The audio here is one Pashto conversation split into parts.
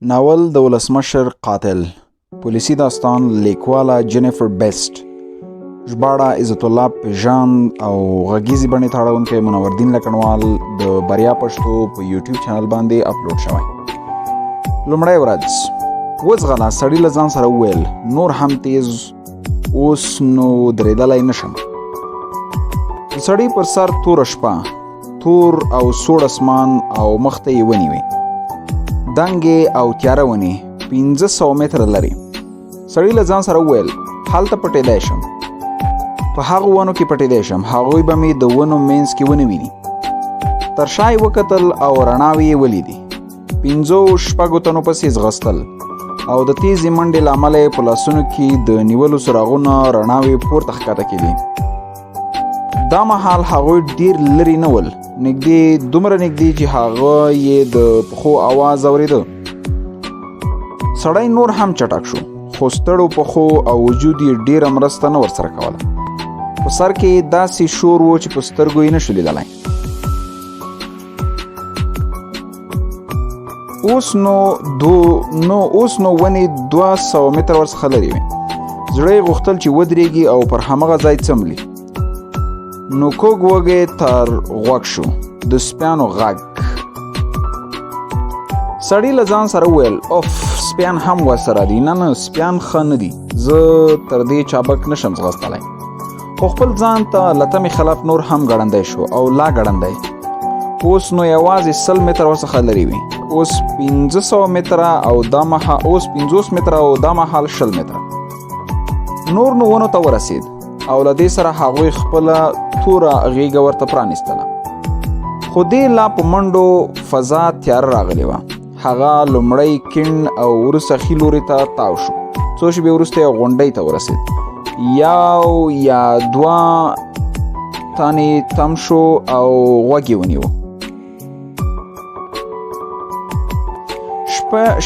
ناول د ولسمشر قاتل، پولیسي داستان، لیکواله جینیفر بیسټ، ژباړه عزت الله پژان او غږیزې بڼې ته اړوونکی منوردین لکڼوال، د بریا پښتو په یوټیوب چینل باندې اپلوډ شوی. لومړی ورځ. وځغله، سړي له ځان سره وویل، نور هم تیز، اوس نو درېدلی نشم. د سړي پر سر توره شپه، تور او سوړ اسمان او مخ ته یې ونې وې، دنګې او تیاره ونې 500 متره لرې. سړي له ځان سره وویل، هلته پټېدای شم، په هغو ونو کې پټېدای شم، هغوی به مې د ونو منځ کې ونه ویني. تر شا یې وکتل او رڼاوې یې ولیدې. 5-6 تنو پسې ځغستل او د تیزې منډې له امله یې په لاسونو کې د نیولو څراغونه رڼاوې پورته ښکته کېدې. دا مهال هغوی ډیر لرې نه ول، نږدې، دومره نږدې چې هغه یې د پښو اواز اورېده. سړی نور هم چټک شو، خو ستړو پښو او وجود یې ډیره مرسته نه ورسره کوله. په سر کې یې داسې شور و چې په سترګو یې نشو لیدلی. اوس نو ونې 200 متره ورڅخه لرې وې. زړه یې غوښتل چې ودرېږي او پر همغه ځای څملي. نو کوږ وږی تر غوږ شو، د سپیانو غږ. سړي له ځان سره وویل، اوف، سپیان هم ورسره دي. نه نه، سپیان ښه نه دي، زه تر دې چابک نشم ځغستلی. خو خپل ځان ته له تمې خلاف نور هم ګړندی شو او لا ګړندی. اوس نو یوازې 100 متره ورڅخه لرې وي. اوس 500 متره او دا مهال اوس 50 متره او دا مهال 20 متره. نور نو ونو ته ورسید او له دې سره هغوی خپله توره غېږه ورته پرانیستله. خو دې لا په منډو فضا تیاره راغلې وه. هغه لومړی کیڼ او وروسته ښي لوري ته تاو شو. څو شېبې وروسته یو غونډۍ ته ورسید. یو یا دوه تنې تم شو او غوږ یې ونیو.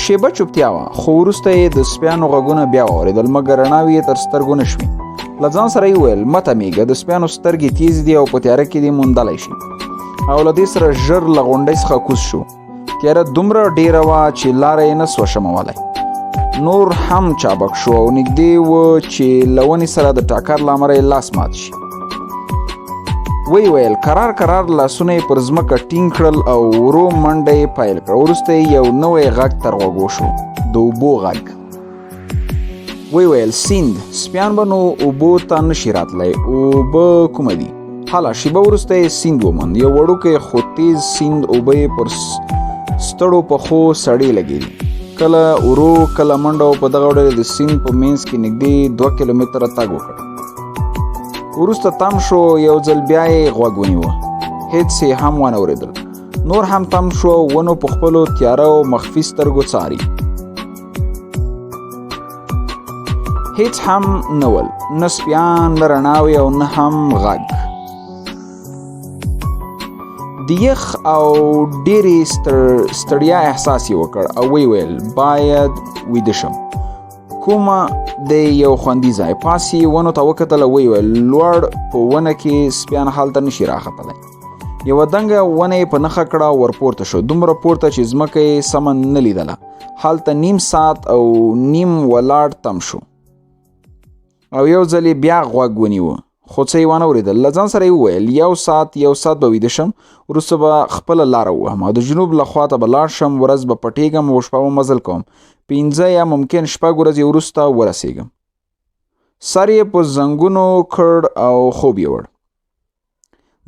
شېبه چوپتیا وه، خو وروسته یې د سپیانو غږونه بیا واورېدل، مګر رڼاوې یې تر سترګو نه شوې. له ځان سره یې وویل، مه تمېږه، د سپیانو سترګې تیزې دي او په تیاره کې دې موندلی شي. او له دې سره ژر له غونډۍ څخه کوز شو. تیاره دومره ډېره وه چې لاره یې نه سوه شمولی. نور هم چابک شو او نږدې و چې له ونې سره د ټکر له امله یې لاس مات شي. ویې ویل، کرار کرار لاسونه یې پر ځمکه ټینګ کړل او ورو منډه یې پیل کړه. وروسته یې یو نوی غږ تر غوږو شو، د اوبو غږ. ویې ویل، سیند، سپیان به نو اوبو ته نشي راتلی، اوبه کومه دي؟ هله شېبه وروسته یې سیند وموند. یو وړوکی خو تیز سیند، اوبه یې پر ستړو پښو سړې لګېدې. کله ورو، کله منډه، او په دغه ډول د سیند په منځ کې نږدې 2 کیلومتره تګ وکړ. وروسته تم شو، یو ځل بیا یې غوږ ونیوه، هېڅ یې هم ونه اورېدل. نور هم تم شو، ونو په خپلو تیاره او مخفي سترګو څاري. هیڅ هم نه ول، نه سپیان، نه رڼاوې او نه هم غږ. د یخ او ډېرې ستړیا احساس یې وکړ او ویې ویل، باید ویده شم. کومه د یو خوندي ځای. پاس یې ونو ته وکتل او ویې ویل، لوړ په ونه کې سپیان هلته نشي راختلی. یوه دنګه ونه یې په نښه کړه او ورپورته شو، دومره پورته چې ځمکه یې سمه نه لیدله. هلته نیم ساعت او نیم ولاړ تم شو او یو ځل یې بیا غوږ ونیوه، خو څه یې وانه اورېدل. له ځان سره یې وویل، یو ساعت به ویده شم، وروسته به خپله لاره ووهم او د جنوب له خوا ته به لاړ شم. ورځ به پټېږم او شپه به مزل کوم. 5 یا ممکن 6 ورځې وروسته ورسېږم. سر یې په زنګونو کړ او خوب یې وړ.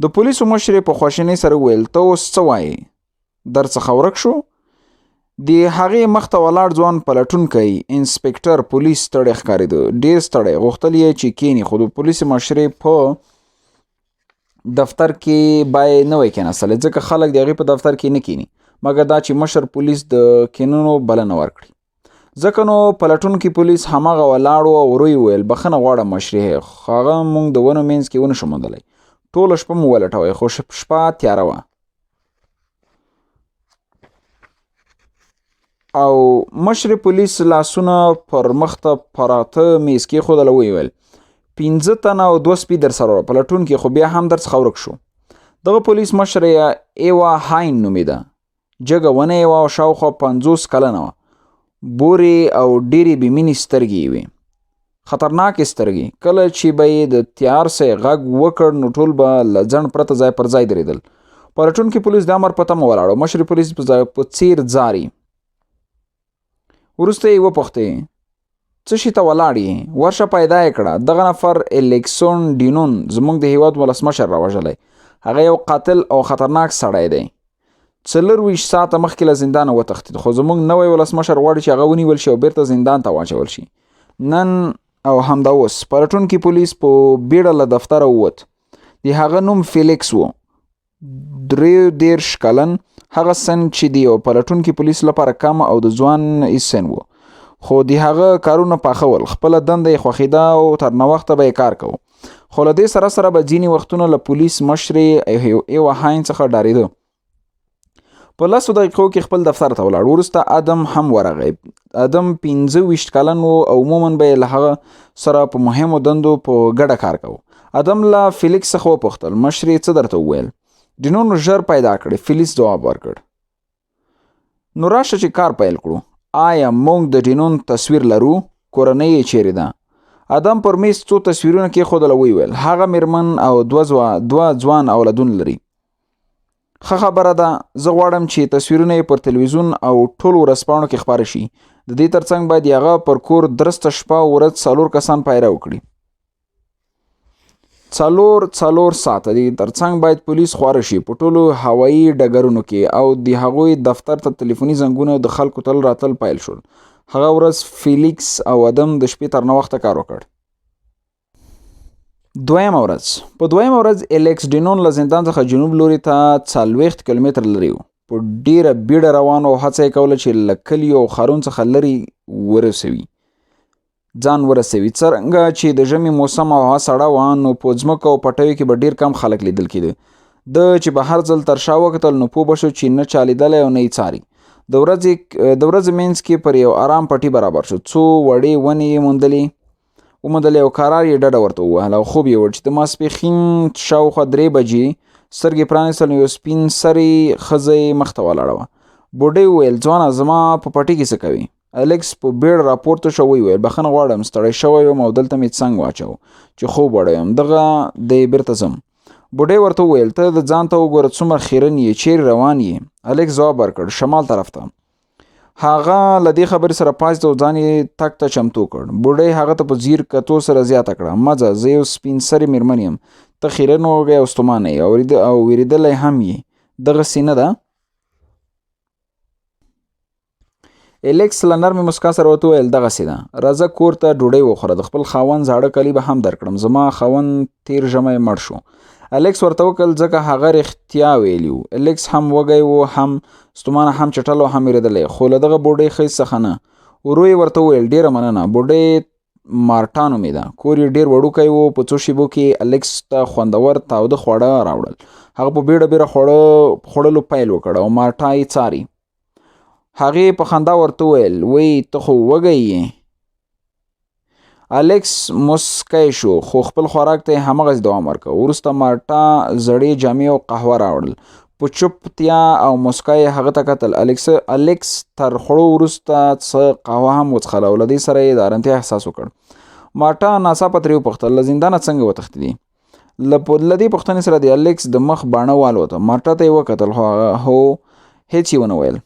د پولیسو مشر یې په خواشینۍ سره وویل، ته اوس څه وایې؟ در څخه ورک شو؟ د هغې مخته ولاړ ځوان پلټونکی انسپکټر پولیس ستړی ښکارېده، ډېر ستړی. غوښتل یې چې کښېني، خو د پولیسو مشرې په دفتر کې باید نه وای کښېناستلی، ځکه خلک د هغې په دفتر کې نه کښېني، مګر دا چې مشر پولیس د کښېنونو بلنه ورکړي. ځکه نو پلټونکي پولیس هماغه ولاړ و او ورو یې وویل، بخښنه غواړم مشرې، هغه موږ د ونو منځ کې ونه شو موندلی. ټوله شپه مو ولټوی، خو شپه تیاره وه. او مشر پولیس لاسونه پر مخته پراته میز کېښودل او ویې ویل، 5 تنه او 2 سپي در سره وه، پلټونکي خو بیا هم در څخه ورک شو. دغه پولیس مشر یې ایوا هاین نومېده. جګه ونه یې وه او شاوخوا 50 کلنه وه. بورې او ډېرې بې مینې سترګې یې وې، خطرناکې سترګې. کله چې به یې د تیارسئ غږ وکړ نو ټول به له ځنډ پرته ځای پر ځای درېدل. پلټونکي پولیس د امر په تمه ولاړ و. مشر پولیس په څیر ځاري. وروسته یې وپوښتې، څه شي ته ولاړ یې؟ ورشه پیدا یې کړه. دغه نفر الیکسون ډینون زموږ د هیواد ولسمشر راوژلی. هغه یو قاتل او خطرناک سړی دی. 24 ساعته مخکې له زندانه وتښتېد، خو زموږ نوی ولسمشر غواړي چې هغه ونیول شي او بیرته زندان ته واچول شي. نن او همدا اوس. پلټونکي پولیس په بیړه له دفتره ووت. د هغه نوم فیلیکس و، 33 کلن، هغه سن چې د یو پلټونکي پولیس لپاره کم او د ځوان سن و، خو د هغه کارونه پاخه ول. خپله دنده یې خوښېده او تر ناوخته به یې کار کوو. خو له دې سره سره به ځینې وختونه له پولیس مشرې ایوا هاین څخه ډارېده. په 10 دقیقو کې خپل دفتر ته ولاړ. وروسته ادم هم ورغی. ادم 25 کلن و او عموما به یې له هغه سره په مهمو دندو په ګډه کار کوو. ادم له فیلیکس څخه وپوښتل، مشرې څه درته وویل؟ ډینون ژر پیدا کړې. فیلیکس ځواب ورکړ، نو راشه چې کار پیل کړو. آیا موږ د ډینون تصویر لرو؟ کورنۍ یې چیرې ده؟ ادم پر میز څو تصویرونه کېښودل او ویې ویل، هغه میرمن او دوه ځوان اولادونه لري. ښه خبره ده، زه غواړم چې تصویرونه یې پر تلویزیون او ټولو ورځپاڼو کې خپاره شي. د دې ترڅنګ باید هغه پر کور درسته شپه او ورځ 4 کسان پایره وکړي. 4 ساعته دي ترڅنګ باید پولیس خواره شي په ټولو هوایي ډګرونو کې او د هغوی دفتر ته تلیفوني زنګونه د خلکو تل راتل پیل شول. هغه ورځ فیلیکس او ادم د شپې تر ناوخته کار وکړ. دویمه ورځ. په دویمه ورځ الیکس ډینون له زندان څخه جنوب لوري ته 40 کیلومتره لرې و. په ډېره بیړه روان و او هڅه یې کوله چې له کلیو او ښارونو څخه لرې ځان ورسوي. څرنګه چې د ژمي موسم او هوا سړه وه نو په ځمکو او پټیو کې به ډېر کم خلک لیدل کېده. ده چې به هر ځل تر شا وکتل نو پوه به شو چې نه چا لیدلی او نه یې څاري. د ورځې منځ کې پر یو ارام پټي برابر شو. څو وړې ونې یې وموندلې او کرار یې ډډه ورته ووهله او خوب یې وړ. چې د ماسپښین شاوخوا 3 بجې سترګې پرانیستل نو یو سپین سرې ښځه یې مخته ولاړه وه. بوډۍ وویل، ځوانه زما په پټي کې څه کوي؟ الیکس په بیړه راپورته شو، ویې ویل، بخښنه غواړم، ستړی شوی وم او دلته مې څنګ واچو چې خوب وړی یم، دغه دی بیرته ځم. بوډۍ ورته وویل، ته د ځان ته وګوره څومره خیرن یې، چیرې روان یې؟ الیکس ځواب ورکړ، شمال طرف ته. هغه له دې خبرې سره پاڅېد او ځان یې تګ ته چمتو کړ. بوډۍ هغه ته په ځیر کتو سره زیاته کړه، مه ځه، زه یو سپین سرې میرمن یم، ته خیرن وږی او ستومانه یې او وېرېدلی هم یې، دغسې نه ده؟ الیکس له نرمې مسکا سره ورته وویل، دغسې ده، راځه کور ته ډوډۍ وخوره، د خپل خاوند زاړه کالي به هم درکړم، زما خاوند تیر ژمی مړ شو. الیکس ورته وکړل، ځکه هغه رښتیا ویلي وو. الیکس هم وږی و، هم ستومانه، هم چټل او هم وېرېدلی، خو له دغه بوډۍ ښځې څخه نه. ورو یې ورته وویل، ډېره مننه. بوډۍ مارټا نومېده، کور یې ډېر وړوکی و. په څو شېبو کې الیکس ته خوندور تاوده خواړه راوړل. هغه په بیړه بیړه خوړلو پیل وکړ او مارټا یې څاري. هغې په خندا ورته وویل، وی ته خو وږی یې. الیکس موسکی شو، خو خپل خوراک ته یې هماغسې دوام ورکړ. وروسته مارټا زړې جامې او قهوه راوړل. په چوپتیا او موسکا یې هغه ته کتل. الیکس تر خوړو وروسته څه قهوه هم وڅښله او له دې سره یې د ارامتیا احساس وکړ. مارټا ناڅاپه ترې وپوښتل، له زندانه څنګه وتښتېدې؟ له دې پوښتنې سره د الیکس د مخ باڼه والوته. مارټا ته یې وکتل، خو هغه هېڅ یې ونه ویل.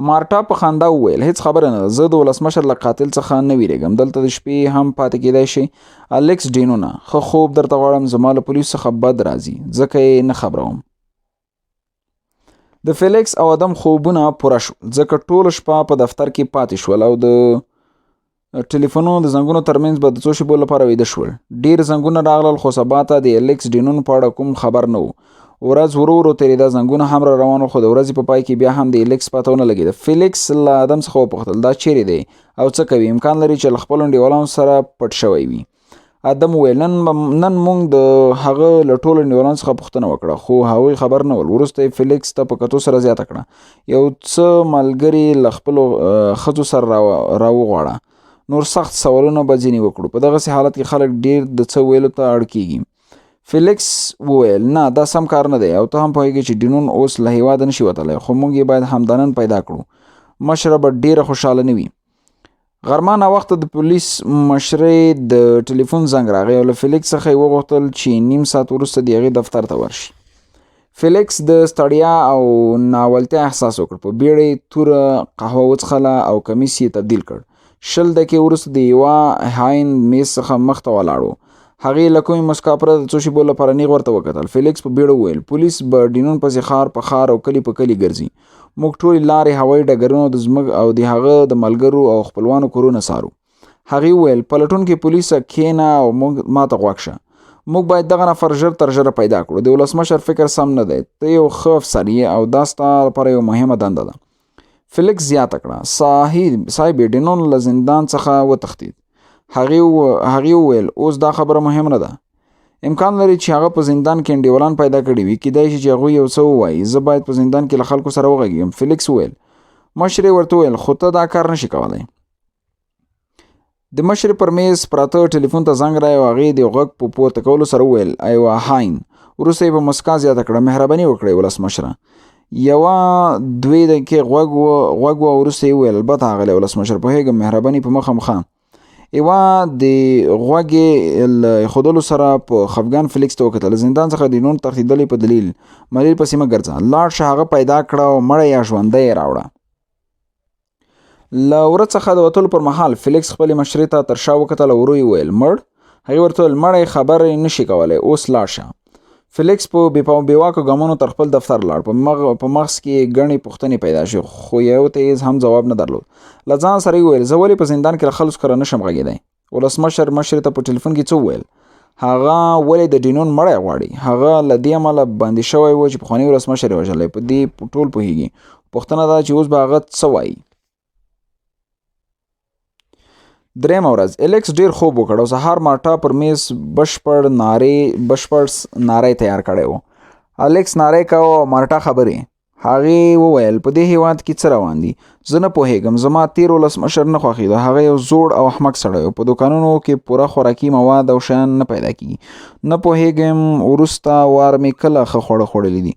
مارټا په خندا وویل، هېڅ خبره نه ده، زه د ولسمشر له قاتل څخه نه وېرېږم، دلته د شپې هم پاتې کېدای شي. الیکس ډینونه، ښه خوب درته غواړم، زما له پولیسو څخه بد راځي، ځکه یې نه خبروم. د فیلیکس او ادم خوبونه پوره شول، ځکه ټوله شپه په دفتر کې پاتې شول او د ټلیفونونو د زنګونو ترمنځ به د څو شېبو لپاره ویده شول. ډېر زنګونه راغلل، خو سبا ته د الیکس ډینون په اړه کوم خبر نه و. ورځ ورو ورو تېرېده، زنګونه هم را روان وو، خو د ورځې په پای کې بیا هم د الیکس پته ونه لګېده. فیلیکس له ادم څخه وپوښتل، دا چیرې دی او څه کوي؟ امکان لري چې له خپلو انډیوالانو سره پټ شوی وي. ادم وویل، نن موږ د هغه له ټولو انډیوالانو څخه پوښتنه وکړه، خو هغوی خبر نه ول. وروسته یې فیلیکس ته په کتو سره زیاته کړه، یو څه ملګري له خپلو ښځو سره راوغواړه، نور سخت سوالونه به ځینې وکړو. په دغسې حالت کې خلک ډېر د څه ویلو ته اړ کیږي. فیلیکس وویل، نه، دا سم کار نه دی او ته هم پوهېږې چې ډینون اوس له هېواده نشي وتلی، خو موږ یې باید همدا نن پیدا کړو. مشره به ډېره خوشحاله نه وي. غرمه ناوخته د پولیس مشرې د ټلیفون زنګ راغی او له فلیکس څخه یې وغوښتل چې نیم ساعت وروسته د هغې دفتر ته ورشي. فلیکس د ستړیا او ناولتیا احساس وکړ. په بیړه یې توره قهوه وڅښله او کمیس یې تبدیل کړ. 20 دقیقې وروسته د یوه هاین میز څخه مخته ولاړ و. هغې له کومې مسکا پرته د څو شیبو لپاره نیغ ورته وکتل. فلیکس په بیړه وویل، پولیس به ډینون پسې ښار په ښار او کلي په کلي ګرځي. موږ ټولې لارې، هوایي ډګرونه، د زموږ او د هغه د ملګرو او خپلوانو کورونه څارو. هغې وویل، پلټونکي پولیسه، کښېنه او موږ ما ته غوږ شه. موږ باید دغه نفر ژر تر ژره پیدا کړو. د ولسمشر فکر سم نه دی. ته یو ښه افسر یې او دا ستا لپاره یوه مهمه دنده ده. فلیکس زیاته کړه، صاحب ډینون له زندان څخه وتښتید. هغې وویل، اوس دا خبره مهمه نه ده. امکان لري چې هغه په زندان کې انډیوالان پیدا کړي وي. کیدای شي چې هغوی یو څه ووایي. زه باید په زندان کې له خلکو سره وغږېږم. فلیکس وویل. مشرې ورته وویل، خو ته دا کار نشې کولی. د مشرې پر میز پراته ټلیفون ته زنګ راغی او هغې د غږ په پورته کولو سره وویل، ایوه هاین. وروسته یې په مسکا زیاته کړه، مهرباني وکړئ ولسمشره. یوه دوې دقیقې غوږ و، وروسته یې وویل، البته ښاغلی ولسمشر، پوهېږم، مهرباني په مخه مخه. ایوا د غوږې له ایښودلو سره په خفګان فلیکس ته وکتل. له زندان څخه د نور تښتېدلی په دلیل ملیل پسې مه ګرځه، لاړ شه هغه پیدا کړه او مړی یا ژوندی یې راوړه. له وره څخه د وتلو پر مهال فلیکس خپلې مشرې ته تر شا وکتل او ورو یې وویل، مړ؟ هغې ورته وویل، مړی خبرې نشي کولی، اوس لاړ شه. فلیکس په بېواکو ګامونو تر خپل دفتر لاړ. په مغز کې یې ګڼې پوښتنې پیدا شوې، خو یو ته یې هم ځواب نه درلود. له ځان سره یې وویل، زه ولې په زندان کې له خلکو سره نشم غږېدی؟ ولسمشر مشرې ته په ټلیفون کې څه وویل؟ هغه ولې د ډینون مړی غواړي؟ هغه له دې امله بندي شوی و چې پخوانی ولسمشر یې وژلی. په دې ټول پوهېږي. پوښتنه دا چې اوس به هغه څه وایي؟ درېیمه ورځ الیکس ډېر خوب وکړ او سهار مارټا پر میز بشپړ ناری تیار کړی و. الیکس ناری کاوه او مارټا خبرې. هغې وویل، په دې هیواد کې څه روان دي؟ زه نه پوهېږم. زما تېر ولسمشر نه خوښېده. هغه یو زوړ او احمق سړی و. په دوکانونو کې پوره خوراکي مواد او شیان نه پیدا کېږي. نه پوهېږم وروسته وار مې کله ښه خواړه خوړلي دي.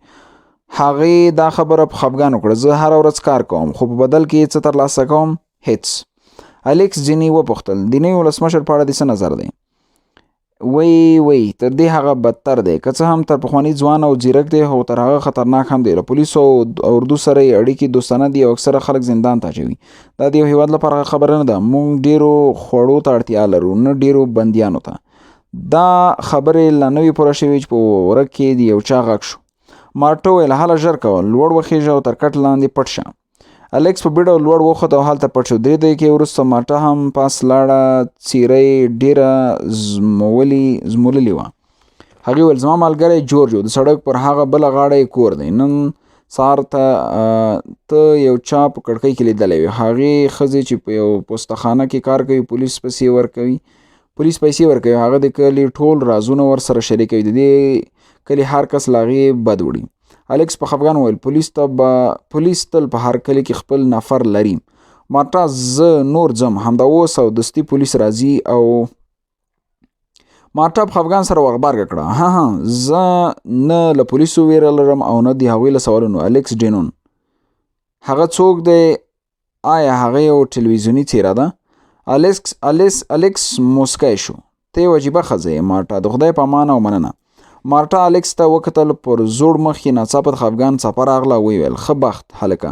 هغې دا خبره په خفګان وکړه، زه هره ورځ کار کوم، خو په بدل کې څه ترلاسه کوم؟ هیڅ. الیکس ځینې وپوښتل، د نوي ولسمشر په اړه دې څه نظر دی؟ وی وی، تر دې هغه بدتر دی. که څه هم تر پخواني ځوان او ځیرک دی، خو تر هغه خطرناک هم دی. له پولیسو او اردو سره یې اړیکې دوستانه دي او اکثره خلک زندان ته اچوي. دا د یو هیواد لپاره ښه خبره نه ده. موږ ډېرو خوړو ته اړتیا لرو، نه ډېرو بندیانو ته. دا خبرې لا نه وې پوره شوې چې په وره کې د یو چا غږ شو. مارټو ویل، هله ژر کوه، لوړ وخېژه او تر کټ لاندې پټ شه. الیکس په بیړه لوړ وخوت او هلته پټ شو. 3 دقیقې وروسته مارټا هم پاس لاړه. څېره یې ډېره زموللې وه. هغې وویل، زما ملګری جورجو د سړک پر هغه بله غاړه یې کور دی. نن سهار ته یو چا په کړکۍ کې لیدلی وي. هغې ښځې چې په یو پوستخانه کې کار کوي، پولیس پیسې ورکوي. هغه د کلي ټول رازونه ورسره شریکوي. د دې کلي هر کس له هغې بد وړي. الیکس په خفګان وویل، پولیس تل په هر کلي کې خپل نفر لري. مارټا، زه نور ځم، همدا اوس او دستي پولیس راځي. او مارټا په خفګان سره ورغبرګه کړه، ها ها، زه نه له پولیسو ویره لرم او نه د هغوی له سوالونو. الیکس ډینون هغه څوک دی؟ آیا هغه یو ټلویزیوني څېره ده؟ الیکس موسکی شو. ته یو عجیبه ښځه یې مارټا، د خدای په امان او مننه. مارټا الیکس ته وکتل، پر زوړ مخ یې ناڅاپه د خفګان څپه راغله او ویې ویل، ښه بخت هلکه.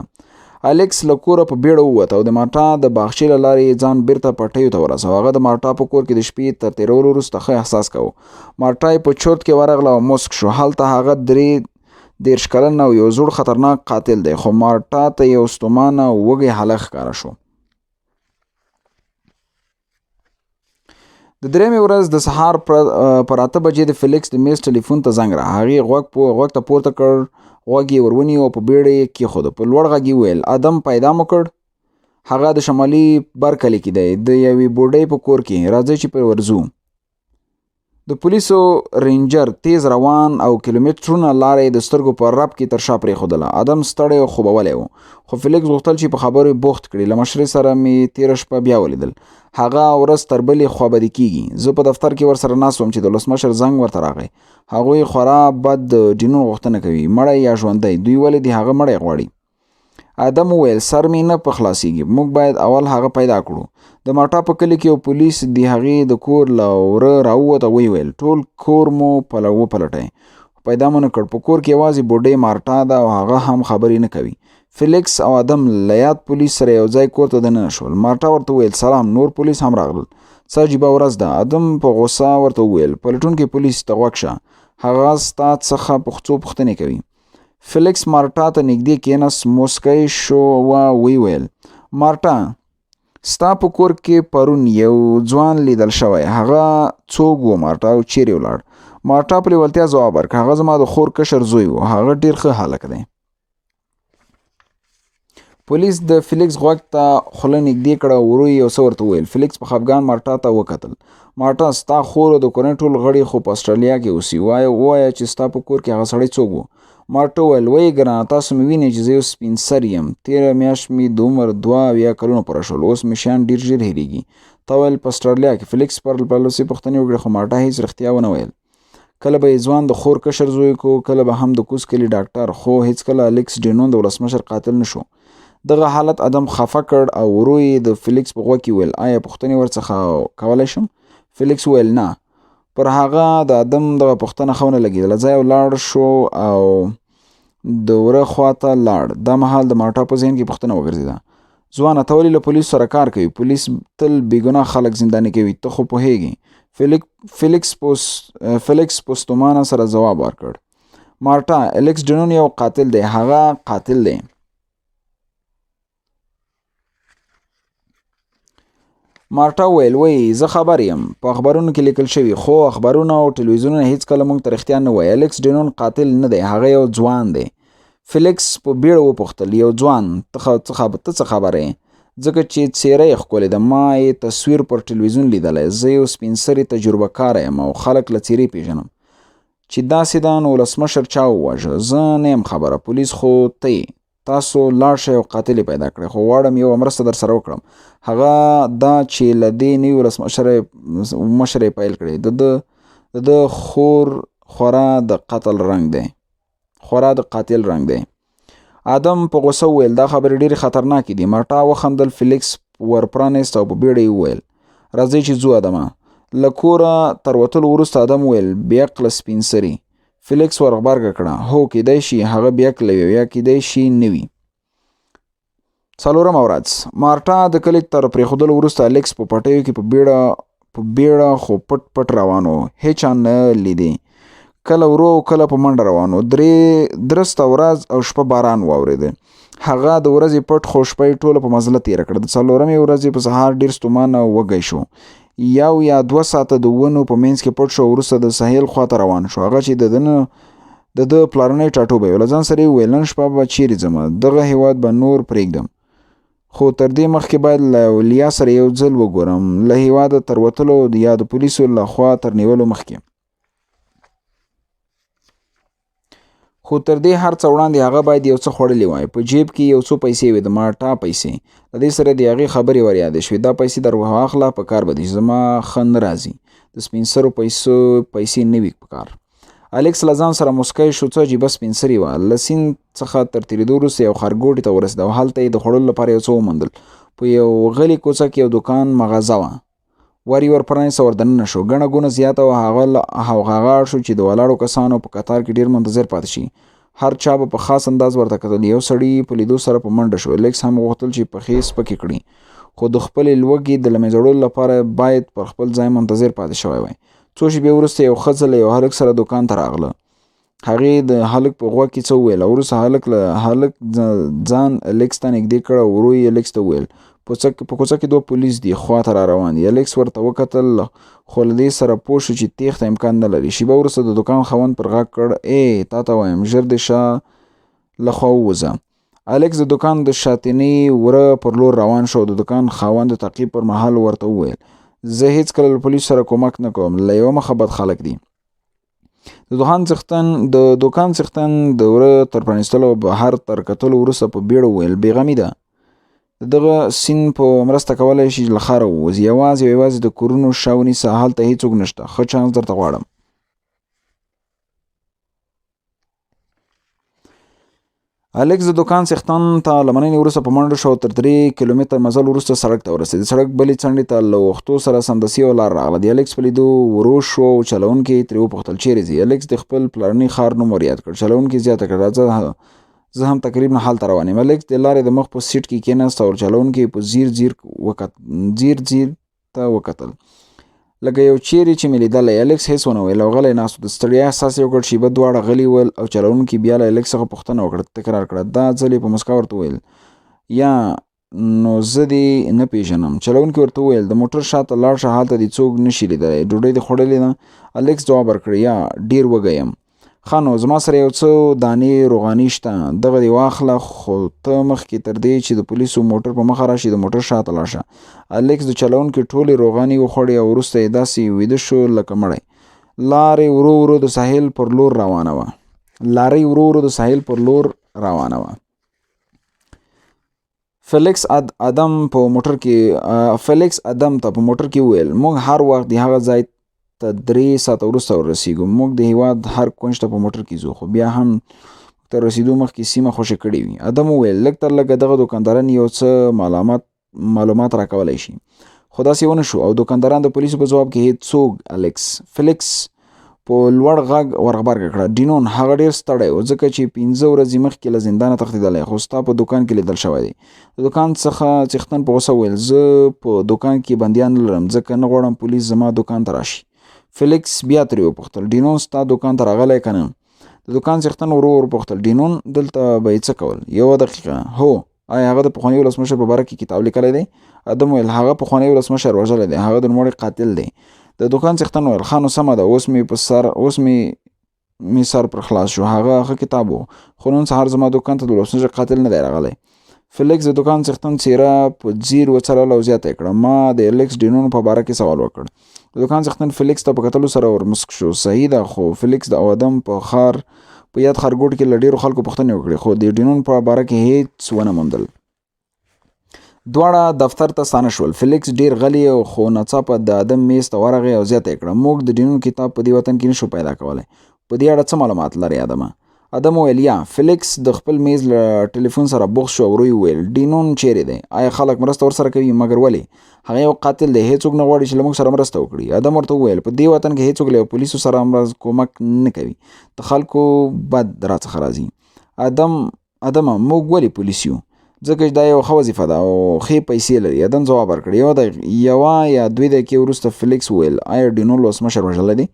الیکس له کوره په بیړه ووت او د مارټا د باغچې له لارې یې ځان بیرته پټیو ته ورساوه. هغه د مارټا په کور کې د شپې تر تېرولو وروسته ښه احساس کاوه. مارټا یې په چورت کې ورغله او موسک شو. هلته هغه 33 کلن او یو زوړ خطرناک قاتل دی، خو مارټا ته یو ستومانه او وږی هلک ښکاره شو. د درېیمې ورځ د سهار پر 8 بجې د فلیکس د میز ټلیفون ته زنګ راغی. هغې غوږ ته پورته کړ، غوږ یې ور ونیو او په بیړه یې کېښود. په لوړ غږ یې وویل، ادم پیدا مو کړ؟ هغه د شمالي بر کلي کې دی، د یوې بوډۍ په کور کې. راځئ چې پرې ورځو. د پولیسو رینجر تیز روان او کیلومترونه لاره یې د سترګو په رپ کې تر شا پرېښودله. ادم ستړی او خوبولی و، خو فلیکس غوښتل چې په خبرو یې بوخت کړي. له مشرې سره مې تېره شپه بیا ولیدل. هغه ورځ تر بلې خوابدې کېږي. زه په دفتر کې ورسره ناست وم چې د ولسمشر زنګ ورته راغی. هغوی خورا بد د ډینون غوښتنه کوي، مړی یا ژوندی. دوی ولې د هغه مړی غواړي؟ ادم وویل، سر مې نه په خلاصېږي، موږ باید اول هغه پیدا کړو. د مارټا په کلي کې یو پولیس د هغې د کور له وره راووت او ویې ویل، ټول کور مو وپلټئ، خو پیدا مو نه کړ. په کور کې یوازې بوډۍ مارټا ده او هغه هم خبرې نه کوي. فلیکس او ادم له یاد پولیس سره یو ځای کور ته دننه شول. مارټا ورته وویل، سلام. نور پولیس هم راغلل. څه عجیبه ورځ ده. ادم په غوسه ورته وویل، پلټونکی پولیس ته غوږ شه، هغه ستا څخه څو پوښتنې کوي. فلیکس مارټا ته نږدې کېناست، موسکی شو ویې ویل، مارټا، ستا په کور کې پرون یو ځوان لیدل شوی، هغه څوک و مارټا او چیرې ولاړ؟ مارټا په لیوالتیا ځواب ورکړ، هغه زما د خور کشر زوی و، هغه ډیر ښه هلک دی. پولیس د فلیکس غوږ ته خوله نږدې کړه او ورو یې یو څه ورته وویل. فلیکس په خفګان مارټا ته وکتل. مارټا، ستا خور او د کورنۍ ټول غړي خو په اسټرالیا کې اوسي، ووایه چې ستا په کور کې هغه سړی څوک و؟ مارټا وویل، وایي ګرانه، تاسو مې وینئ چې زه یو سپین سری یم، تېره میاشت مې د عمر 72 کلونه پوره شول، اوس مې شیان ډېر ژر هېرېږي. تا ویل په اسټرالیا کې. فلیکس پرلپسې پوښتنې وکړې، خو مارټا هېڅ رښتیا ونه ویل. کله به یې ځوان د خور کشر زوی کو، کله به هم د کوز کلي ډاکټر، خو هېڅکله الیکس ډینون د ولسمشر قاتل نه شو. دغه حالت ادم خفه کړ او ورو یې د فلیکس په غوږ کې وویل، آیا پوښتنې ورڅخه کولی شم؟ فلیکس وویل، نه. پر هغه د ادم دغه پوښتنه ښه ونه لګېده، له ځایه ولاړ شو او د وره خواته لاړ. دا مهال د مارټا په ذهن کې پوښتنه وګرځېده، ځوانه ته ولې له پولیسو سره کار کوي؟ پولیس تل بېګناه خلک زنداني کوي، ته خو پوهېږې. فلیکس په ستومانه سره ځواب ورکړ، مارټا، الیکس ډینون یو قاتل دی، هغه قاتل دی. مارټا وویل، وی زه خبر یم، په اخبارونو کې لیکل شوي، خو اخبارونه او ټلویزیونونه هېڅکله موږ ته رښتیا نه وایي. الیکس ډینون قاتل نه دی، هغه یو ځوان دی. فلیکس په بیړه وپوښتل، یو ځوان؟ ته څه خبره یې؟ ځکه چې څېره یې ښکلې ده، ما یې تصویر پر ټلویزیون لیدلی. زه یو سپین سري تجربه کاره یم او خلک له څېرې پېژنم. چې داسې ده نو ولسمشر چا وواژه؟ زه نه یم خبره، پولیس خو ته یې. تاسو لاړ شئ او قاتل یې پیدا کړئ، خو غواړم یوه مرسته در سره وکړم، هغه دا چې له دې نوي ولسمشر یې پیل کړئ. د ده خور خورا د قتل رنګ دی، خورا د قاتل رنګ دی. ادم په غوسه وویل، دا خبرې ډېرې خطرناکې دي. مارټا وخندل. فلیکس ور پرانیست او په بیړه یې وویل، راځئ چې ځو ادمه. له کوره تر وتلو وروسته ادم وویل، بېعقله سپین سري. فلیکس ور غبرګه کړه، هو کېدای شي هغه بېعقله وي یا کېدای شي نه وي. څلورمه ورځ، مارټا د کلي تر پرېښودلو وروسته الیکس په پټیو کې په بیړه خو پټ پټ روان و، هېچا نه لیدی. کله ورو او کله په منډه روان و. درسته ورځ او شپه باران واورېده. هغه د ورځې پټ خو شپه یې ټوله په مزله تېره کړه. د څلورمې ورځې په سهار ډېر ستومانه او وږی شو. 1 یا 2 ساعته د ونو په منځ کې پټ شو او وروسته د ساحل خواته روان شو، هغه چې د ده پلرنی ټاټوبی و. له ځان سره یې وویل، نن شپه به چیرې ځم؟ دغه هېواد به نور پرېږدم، خو تر دې مخکې باید له لیا سره یو ځل وګورم، له هېواده تر وتلو یا د پولیسو له خوا تر نیولو مخکې. خو تر دې هر څه وړاندې هغه باید یو څه خوړلي وای. په جیب کې یو څو پیسې وې، د مارټا پیسې. له دې سره د هغې خبرې ور یادې شوې، دا پیسې در واخله، په کار به دي، زما ښه نه راځي، د سپین سرو پیسې نه وي په کار. الیکس له ځان سره موسکی شو، څه عجیبه سپین سري وه. له سیند څخه تر تېرېدو وروسته یو ښارګوټي ته ورسېده او هلته یې د خوړلو لپاره یو څه وموندل. په یو غلي کوڅه کې یو دوکان مغازه وه. ور یې ور پرانیست او ور دننه شو. ګڼه ګوڼه زیاته وه. هغه اړ شو چې د ولاړو کسانو په کتار کې ډېر منتظر پاتې شي. هر چا به په خاص انداز ورته کتل. یو سړي په لیدو سره په منډه شو. الیکس هم غوښتل چې پښې سپکې کړي، خو د خپلې لوږې د له منځه وړلو لپاره باید پر خپل ځای منتظر پاتې شوی وای. څو شېبې وروسته یو ښځه له یو هلک سره دوکان ته راغله. هغې د هلک په غوږ کې څه وویل او وروسته هلک ځان الیکس ته نږدې کړ او ورو یې الیکس ته وویل، په کوڅه کې 2 پولیس دي، خوا ته را روان دي. الیکس ورته وکتل، خو له دې سره پوه شو چې تېښته امکان نه لري. شېبه وروسته د دوکان خاوند پر غږ کړ، ای تا ته وایم، ژر دې شا له خوا ووځه. الیکس د دوکان د شاتني وره پر لور روان شو او د دوکان خاوند د تعقیب پر مهال ورته وویل، زه هېڅکله له پولیسو سره کومک نه کوم، له یوه مخه بد خلک دي. د دوکان څښتن د وره تر پرانیستلو بهر تر کتلو وروسته په بیړه وویل، بېغمي ده، د دغه سیند په مرسته کولی شي له ښاره ووځي، یوازې او یوازې د کورونو شا ونیسه، هلته هېڅوک نشته، ښه چانس درته غواړم. الکس د دوکان څښتن ته له مننې وروسته په منډو شو او تر 3 کیلومتر مزل وروسته سړک ته ورسېد. د سړک بلې څنډې ته له وختو سره سمدستي یوه لار راغله. د الکس په لیدو ورو شو او چلوونکي یې ترې وپوښتل چیرې ځې؟ الکس د خپل پلرني ښار نوم وریاد کړ. چلوونکي زیاته کړه، راځه زه هم تقریبا هلته روان یم. الکس د لارې د مخ په سیټ کې کېناست او چلوونکي یې په ځیر ځیر ته وکتل، لکه یو چیرې چې مې لیدلی. الکس هیڅ ونه ویل او غلی ناست و. د ستړیا احساس یې وکړ. شیبه دواړه غلي ول او چلوونکي بیا له الکس څخه پوښتنه وکړه، تکرار کړه. دا ځل یې په مسکا ورته وویل، یا نو زه دې نه پیژنم. چلوونکي ورته وویل، د موټر شاته لاړ شه، هلته دې څوک نشي لیدلی. ډوډۍ دې خوړلې ده؟ الکس ځواب ورکړ، یا ډیر وږی یم. ښه نو زما سره یو څو دانې روغاني شته، دغه دې واخله، خو ته مخکې تر دې چې د پولیسو موټر په مخه راشي د موټر شاته لاړ شه. الکس د چلوونکي ټولې روغاني وخوړې او وروسته یې داسې ویده شو لکه مړی. لارې ورو ورو د ساحل پر لور روانه وه. لارۍ ورو ورو د ساحل پر لور روانه وه. فلیکس ادم په موټر کې فلیکس ادم ته په موټر کې وویل، موږ هر وخت د هغه ځای ته 3 ساعته وروسته ورسیږو. موږ د هیواد هر کونج ته په موټر کې ځو، خو بیا هم تر رسیدو مخکې سیمه خوشې کړې وي. ادم وویل، لږ تر لږه دغه دوکانداران یو څه معلومات راکولی شي. خو داسې ونه شو او دوکانداران د پولیسو په ځواب کې هیڅوک الکس فلیکس په لوړ غږ ورغبرګه کړه، ډینون هغه ډیر ستړی و، ځکه چې 5 ورځې مخکې له زندانه تښتېدلی، خو ستا په دوکان کې لیدل شوی دی. د دوکان څخه څښتن په غوسه وویل، زه په دوکان کې بندیان نه لرم، ځکه نه غواړم پولیس زما دوکان ته راشي. فلیکس بیا ترې وپوښتل، ډینون ستا دوکان ته راغلی که نه؟ د دوکان څښتن ورو ورو پوښتل، ډینون دلته به یې څه کول؟ یوه دقیقه، هو، آیا هغه د پخواني ولسمشر په باره کې کتاب لیکلی دی؟ ادم وویل، هغه پخوانی ولسمشر وژلی دی، هغه د نوموړي قاتل دی. د دوکان څښتن وویل، ښه نو سمه ده، اوس مې سر پر خلاص شو، هغه ښه کتاب و، خو نن سهار زما دوکان ته د ولسمشر قاتل نه دی راغلی. فلیکس د دوکان څښتن څیره په ځیر وڅرله او زیاته یې کړه، ما د الکس ډینون په باره کې سوال وکړ. د دوکان څښتن فلیکس ته په کتلو سره ورمسک شو، صحیح ده، خو فلیکس د او ادم په ښار په یاد ښارګوټي کې له ډیرو خلکو پوښتنې وکړې، خو د ډینون په باره کې هیڅ ونه موندل. دواړه دفتر ته ستانه شول. فلیکس ډیر غلی و، خو ناڅاپه د ادم میز ته ورغی او زیاته یې کړه، موږ د ډینون کتاب په دې وطن کې نشو پیدا کولی، په دې اړه څه معلومات لرې ادمه؟ ادم وویل، یا. فلیکس د خپل میز له ټلیفون سره بوخت شو او ورو یې وویل، ډینون چیرې دی؟ آیا خلک مرسته ورسره کوي؟ مګر ولې؟ هغه یو قاتل دی، هیڅوک نه غواړي چې له موږ سره مرسته وکړي. ادم ورته وویل، په دې وطن کې هیڅوک له پولیسو سره کومک نه کوي، د خلکو بد راڅخه راځي. ادمه، موږ ولې پولیس یو؟ ځکه چې دا یوه ښه وظیفه ده او ښې پیسې لري. ادم ځواب ورکړ. یوه یا 2 دقیقې وروسته فلیکس وویل، آیا ډینون ولسمشر وژلی دی؟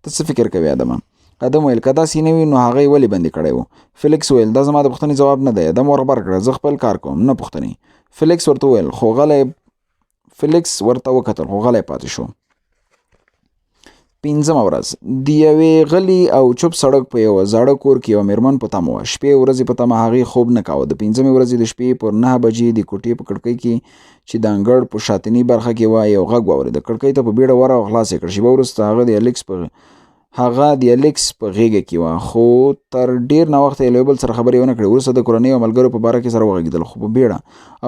ته څه فکر کوې ادمه؟ ادم وویل، که داسې نه وي نو هغه یې ولې بندي کړی و؟ فلیکس وویل، دا زما د پوښتنې ځواب نه دی. ادم ورغبرګ کړه، زه خپل کار کوم، نه پوښتنې. فلیکس ورته وویل، خو غلی فلیکس ورته وکتل، خو غلی پاتې شو. 5مه ورځ د یوې غلي او چوپ سړک په یوه زاړه کور کې یوه میرمن په تمه وه. شپې ورځې په تمه هغې خوب نه کاوه. د 5مې ورځې د شپې پر 9 بجې د کوټې په کړکۍ کې چې د انګړ په شاتني برخه کې وه یو غږ واورېد. کړکۍ ته په بیړه ورغی او خلاص یې کړ. شېبه وروسته هغه د الیکس په غېږه کې وه، خو تر ډېر ناوخته یې له یو بل سره خبرې ونه کړې. وروسته د کورنۍ او ملګرو په باره کې سره وغږېدل، خو په بیړه.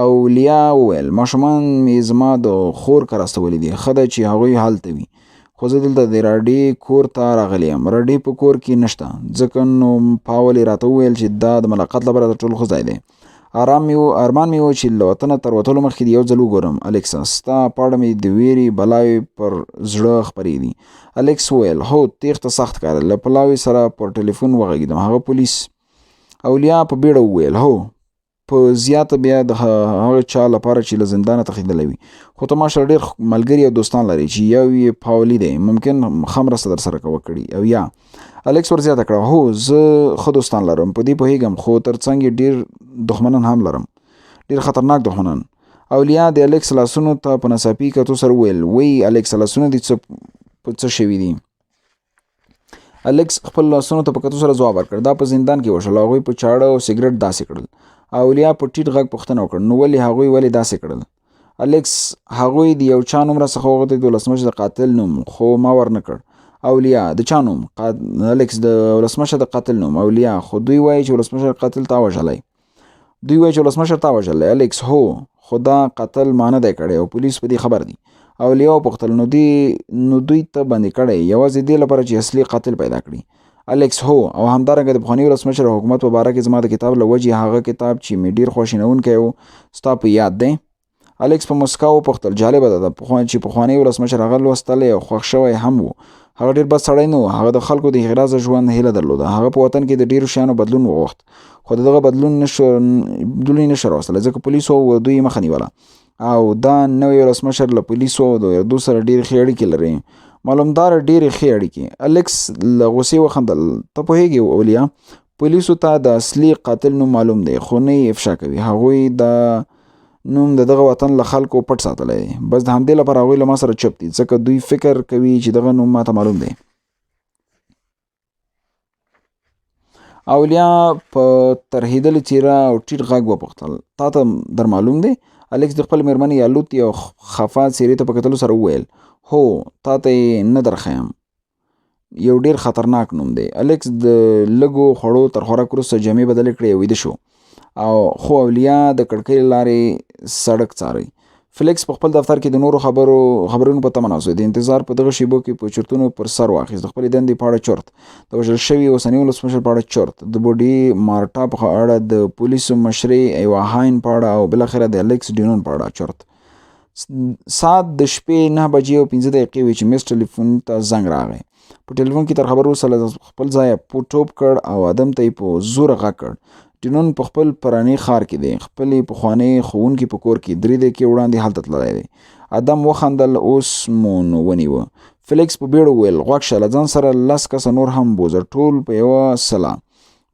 او لیا وویل، ماشومان مې زما د خور کره استولي دي، ښه ده چې هغوی هلته وي، خو زه دلته د راډي کور ته راغلی یم. راډي په کور کې نشته، ځکه نو پاول یې راته وویل چې دا د ملاقات لپاره تر ټولو ښه ځای دی. ارمان مې و چې له وطنه تر وتلو مخکې دې یو ځل وګورم. الیکسا، ستا په اړه مې د ویرې بلاوې پر زړه خپرې دي. الیکس وویل، هو، تېښته سخت کار دی. له پلاوي سره پر ټلیفون وغږېدم. هغه پولیس اولیا په بیړه وویل، هو، په زیاته بیا د هغه چا لپاره چې له زندانه تښتېدلی وي، خو ته ما سره ډېر ملګري او دوستان لرې چې یو یې پاولي دی، ممکن ښه مرسته در سره وکړي. او یا الیکس ور زیاته کړه، هو، زه ښه دوستان لرم، په دې پوهېږم، خو تر څنګ یې ډېر دښمنان هم لرم، ډېر خطرناک دښمنان. اولیا د الیکس لاسونو ته په ناڅاپي کتو سره وویل، وی الیکس، لاسونه دې په څه شوي دي؟ الیکس خپل لاسونو ته په کتو سره ځواب ورکړ، دا په زندان کې وشول، هغوی په چاړه او سګرټ داسې کړل. اولیا په ټیټ غږ پوښتنه وکړه، نو ولې هغوی ولې داسې کړل؟ الیکس، هغوی د یو چا نوم راڅخه وغوښت، د ولسمشر د قاتل نوم، خو ما ورنه کړ. اولیا، د چا نوم؟ الیکس، د ولسمشر د قاتل نوم. اولیا، خو دوی وایي چې ولسمشر قاتل تا وژلی. دوی وایي چې ولسمشر تا وژلی. الیکس، هو، خو دا قتل ما نه دی کړی او پولیس په دې خبر دي. اولیا وپوښتل، نو دوی ته بندي کړی یوازې دې لپاره چې اصلي قاتل پیدا کړي؟ الیکس: هو، او همدارنګه د پخواني ولسمشر او حکومت په باره کې زما د کتاب له وجې، هغه کتاب چې مې ډېر خواشینونکی و، ستا په یاد دی؟ الیکس په مسکا وپوښتل. جالبه ده چې پخوانی ولسمشر هغه لوستلی او خوښ شوی هم و. هغه ډېر بد سړی نه و. هغه د خلکو د ښېرازه ژوند هیله درلوده. هغه په وطن کې د ډېرو شیانو بدلون وغوښت، خو د دغه بدلون یې نشو راوستلی، ځکه پولیسو او اردو یې مخه نیوله. او دا نوی ولسمشر له پولیسو او د اردو سره ډېرې ښې اړیکې لري، معلومداره ډېرې ښې اړیکې. الیکس له غوسې وخندل. ته پوهېږې اولیا، پولیسو ته د اصلي قاتل نوم معلوم دی، خو نه یې افشا کوي. هغوی دا نوم د دغه وطن له خلکو پټ ساتلی دی. بس د همدې لپاره هغوی له ما سره چوپ دي، ځکه دوی فکر کوي چې دغه نوم ماته معلوم دی. اولیا په ترهېدلې څېره او ټیټ غږ وپوښتل: تا ته در معلوم دی؟ الیکس د خپل مېرمنې الوتې او خفه څېرې ته په کتلو سره وویل: هو، تا ته یې نه درښیم، یو ډېر خطرناک نوم دی. الیکس د لږو خوړو تر خوراک وروسته جامې بدلې کړې او ویده شو، او خو اولیا د کړکۍ له لارې سړک څاري. فلیکس په خپل دفتر کې د نورو خبرونو په تمه ناست و. د انتظار په دغه شیبو کې په چرتونو پر سر واخیست. د خپلې دندې په اړه چرت، د وژل شوي اوسني ولسمشر په اړه چرت، د بوډي مارټا په اړه، د پولیسو مشرې ایوا هاین په اړه، او بالاخره د الیکس ډینون په اړه چرت. ساعت د شپې 9:05 وې چې میز ټلیفون ته زنګ راغی. په ټلیفون کې تر خبرو وروسته له خپل ځایه ټوپ کړ او ادم ته یې په زوره غږ کړ. ډینون په خپل پراني ښار کې دی، خپلې پخوانۍ ښوونکې په کور کې 3 دقیقې وړاندې هلته تللی دی. ادم وخندل: اوس مو نو ونیوه. فلیکس په بیړه وویل: غوږ شه، له ځان سره 10 کسه نور هم بوځه، ټول په یوه سلا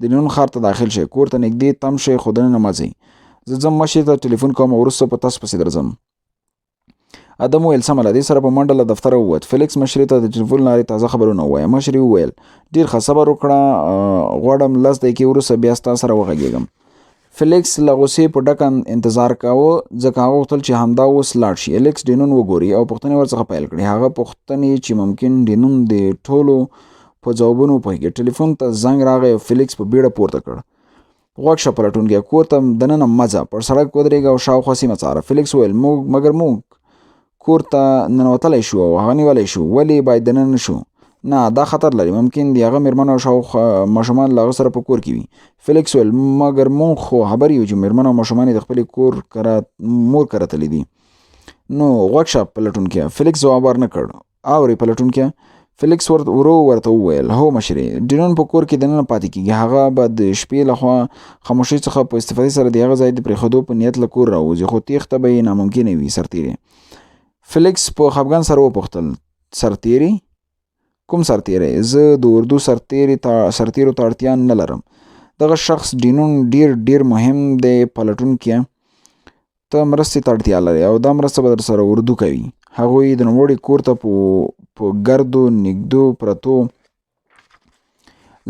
د ډینون ښار ته داخل شئ، کور ته نږدې تم شئ، خو دننه مه ځئ. زه ځم مشرې ته ټلیفون کوم او وروسته په تاسو پسې درځم. ادم وویل: سمه، له دې سره په منډه له دفتره ووت. فلیکس مشرې ته د ټلیفون لارې تازه خبرونه ووایه. مشرې وویل: ډېر ښه، صبر وکړه، غواړم 10 دقیقې وروسته بیا ستا سره وغږېږم. فلیکس له غوسې په ډکه انتظار کاوه، ځکه هغه غوښتل چې همدا اوس لاړ شي، الیکس ډینون وګوري او پوښتنې ورڅخه پیل کړي، هغه پوښتنې چې ممکن ډینون د ټولو په ځوابونو وپوهېږي. ټلیفون ته زنګ راغی او فلیکس په بیړه پورته کړ. غوږ شه پلټونکی، کور ته دننه مه ځه، پر سړک ودرېږه او شاوخوا سیمه څاره. فلیکس وویل: مګر موږ کور ته ننوتلی شو او هغه نیولی شو، ولې باید دننه نه شو؟ نه، دا خطر لري، ممکن د هغه مېرمن او شاوخوا ماشومان له هغه سره په کور کې وي. فلیکس وویل: مګر موږ خو خبر یو چې مېرمن او ماشومان یې د خپلې کور کره مور کره تللي دي. نو غوږ شه پلټونکیه. فلیکس ځواب ورنه کړ. اورې پلټونکیه؟ فلیکس ورو ورته وویل: هو مشرې، ډینون په کور کې دننه پاتې کېږي. هغه به د شپې لخوا خاموشۍ څخه په استفادې سره د هغه ځای د پرېښودو په نیت له کور راووځي، خو تېښته به یې ناممکنه وي. سرتېری. فلیکس په خفګان سره وپوښتل: سرتېری؟ کوم سرتېری؟ زه د اردو سرتېرو ته اړتیا نه لرم. دغه شخص ډینون ډېر ډېر مهم دی پلټونکیه، ته مرستې ته اړتیا لرې او دا مرسته به در سره اردو کوي. هغوی د نوموړي کور ته په ګردو نږدو پرتو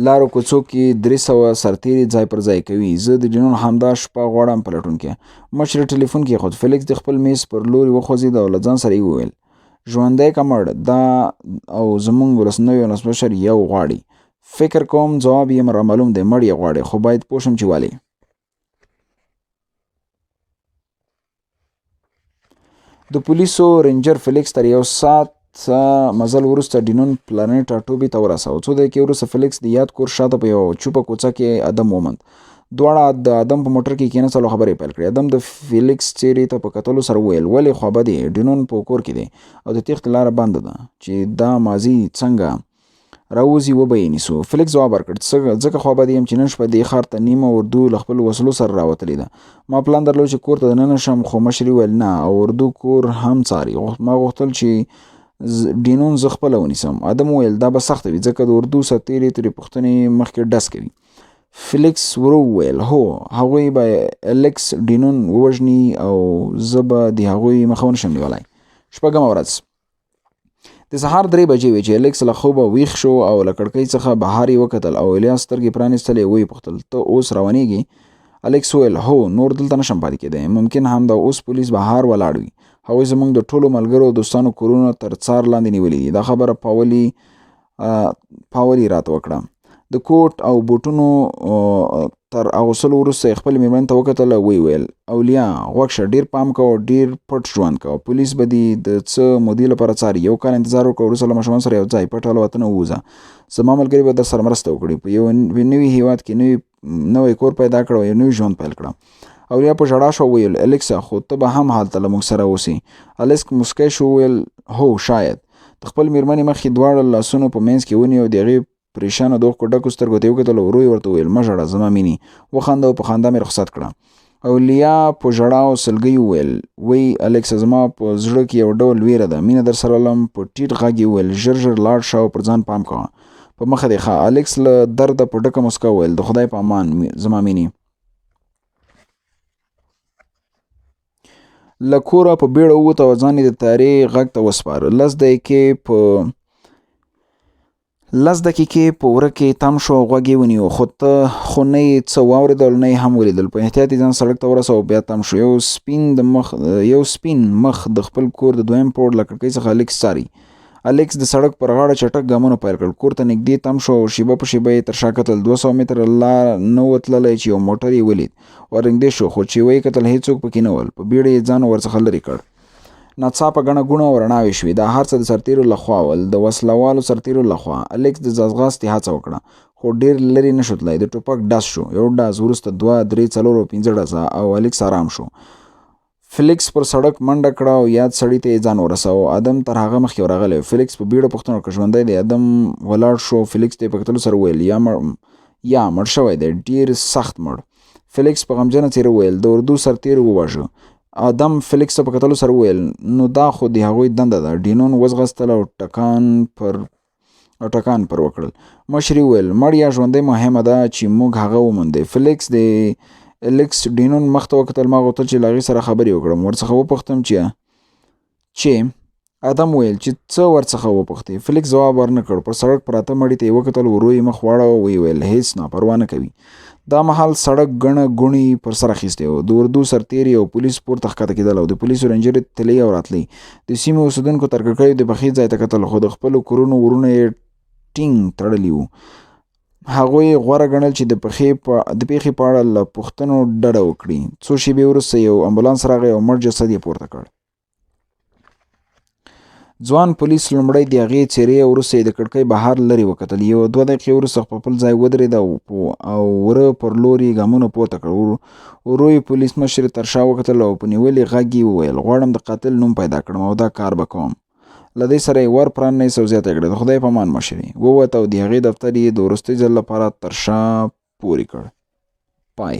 لارو کوڅو کې 300 سرتېري ځای پر ځای کوي. زه د ډینون همدا شپه غواړم پلټونکیه. مشر ټلیفون کېښود. فلیکس د خپل میز پر لوري وخوځېد او له ځان سره یې وویل: ژوندی که مړ، دا او زموږ نوی ولسمشر یو غواړي. فکر کوم ځواب یې رامعلوم دی، مړ یې غواړي، خو باید پوه شم چې ولې. د پولیسو رینجر فلیکس تر یو ساعت مزل وروسته ډینون پلرني ټاټوبي ته ورساوه. څو دقیقې وروسته فلیکس د یاد کور شاته په یوه چوپه کوڅه کې ادم وموند. دواړه د ادم په موټر کې کېناستل او خبرې پیل کړې. ادم د فلیکس څېرې ته په کتلو سره وویل: ولې خوابدی؟ ډینون په کور کې دی او د تېښتې لاره بنده ده، چې دا ماضي څنګه راوځي وبه یې نیسو. فلیکس ځواب ورکړ: ځکه خوابدی یم چې نن شپه دې ښار ته نیمه اردو له خپلو وسلو سره راوتلې ده. ما پلان درلود چې کور ته دننه شم، خو مشرې وویل نه، او اردو کور هم څاري. ما غوښتل چې ډینون زه خپله ونیسم. ادم وویل: دا به سخته وي، ځکه د اردو سرتېري ترې پوښتنې مخکې ډز کوي. فلیکس ورو وویل: هو، هغوی به الیکس ډینون ووژني او زه به د هغوی مخه ونشم نیولی. شپږمه ورځ د سهار 3 بجې وې چې الیکس له خوبه ویښ شو او له کړکۍ څخه بهر یې وکتل او الیاس سترګې پرانیستلې ویې پوښتل: ته اوس روانېږې؟ الیکس وویل: هو، نور دلته نشم پاتې کېدی، ممکن همدا اوس پولیس بهر ولاړ وي. هغوی زموږ د ټولو ملګرو او دوستانو کورونه تر څار لاندې نیولي دي. دا خبره پاولي راته وکړه. د کوټ او بوټونو تر اغوستلو وروسته یې خپلې مېرمنې ته وکتل او ویې ویل: اولیا، غوږ شه، ډېر پام کوه، ډېر پټ ژوند کوه. پولیس به دې د څه مودې لپاره څاري. یو کال انتظار وکړه، وروسته له ماشومانو سره یو ځای پټه له وطنه ووځه. زما ملګري به درسره مرسته وکړي. په یو نوي هیواد کې نوی کور پیدا کړه او یو نوی ژوند پیل کړه. اولیا په ژړا شو ویل، الیکسا، خو ته به هم هلته له موږ سره اوسې. الیکس موسکی شو، ویل، هو شاید. د خپل میرمنې مخ یې دواړو لاسونو په منځ کې ونیو، د هغې پریشانه د اوښکو ډکو سترګو ته یې وکتل او ورو یې ورته وویل، مه ژاړه زما مینې، وخانده او په خندا مې رخصت کړه. اولیا په ژړا او سلګۍ وویل، وی الیکسا، زما په زړه کې یو ډول ویره ده، مینه درسره لرم. په ټیټ غږ یې وویل، ژر ژر لاړ شه او پر ځان پام کوه، په مخه دې ښه. الیکس له درده په ډکه موسکا وویل، د خدای په امان زما مینې. له کوره په بیړه ووت او ځان یې د طیارې غږ ته وسپاره. 10 دقیقې په وره کې تم شو او غوږ یې ونیو، خو نه یې څه واورېدل نه یې هم ولیدل. په احتیاط یې ځان سړک ته ورساوه او بیا تم شو. یو سپین مخ د خپل کور د دویم پوړ له کړکۍ څخه الیکس څاري. الیکس د سړک پر غاړه چټک ګامونه پیل کړل. کور ته نږدې تم شو او شیبه په شیبه یې تر شا کتل. 200 متره لار نه و تللی چې یو موټر یې ولید. ورنږدې شو، خو چې ویې کتل هېڅوک پکې نه ول. په بیړه یې ځان ورڅخه لرې کړ. ناڅاپه ګڼه ګوڼه او رڼاوې شوې. دا هر څه د سرتیرو له خوا ول، د وسله والو سرتیرو له خوا. الیکس د ځغاستې هڅه وکړه، خو ډېر لرې نه شو تللی. د ټوپک ډز شو، یو ډز، وروسته 2، 3، 4 او 5 ډزه، او الیکس آرام شو. فلیکس پر سړک منډه کړه او یاد سړي ته یې ځان ورساوه. ادم تر هغه مخکې ورغلی و. فلیکس په بیړه پوښتنه وکړه، ژوندی دی؟ ادم ولاړ شو. فلیکس ته یې په کتلو سره وویل، یا مړ شوی دی، ډېر سخت مړ. فلیکس په غمجنه څېره وویل، د اردو سرتېرو وواژه. ادم فلیکس ته په کتلو سره وویل، نو دا خو د هغوی دنده ده. ډینون وځغستل او ټکان پر وکړل. مشر یې وویل، مړ یا ژوندی مهمه ده چې موږ هغه وموندی. فلیکس د الیکس ډینون مخ ته وکتل. ما غوښتل چې له هغې سره خبرې وکړم، ورڅخه وپوښتم چې ادم ویل چې څه ورڅخه وپوښتې. فلیکس ځواب ورنه کړ. پر سړک پراته مړي ته یې وکتل، ورو یې مخ واړاوه، ویې ویل، هېڅ نه، پروا نه کوي. دا مهال سړک ګڼه ګوڼې پر سر اخیستی و. د اردو سرتېري او پولیس پورته ښکته کېدل او د پولیسو رنجرې تلې او راتلې. د سیمې اوسېدونکو تر کړکیو د پخې ځای ته کتل، خو د خپلو کورونو ورونه یې ټینګ تړلي وو. هغوی غوره ګڼل چې د پېښې په اړه له پوښتنو ډډه وکړي. څو شېبې وروسته یو امبولانس راغی او مړ جسد یې پورته کړ. ځوان پولیس لومړی د هغې څېرې او وروسته یې د کړکۍ بهر لرې وکتل. یو دوه دقیقې وروسته په خپل ځای ودرېد او وره پر لور یې ګامونه پورته کړل. ورو یې پولیس مشر تر شا وکتل او په نیولي غږ یې وویل، غواړم د قاتل نوم پیدا کړم او دا کار به کوم. له دې سره یې ور پرانیست او زیاته یې کړه، د خدای په امان مشرې. ووت او د هغې دفتر یې د وروستي ځل لپاره تر شا پورې کړ. پای.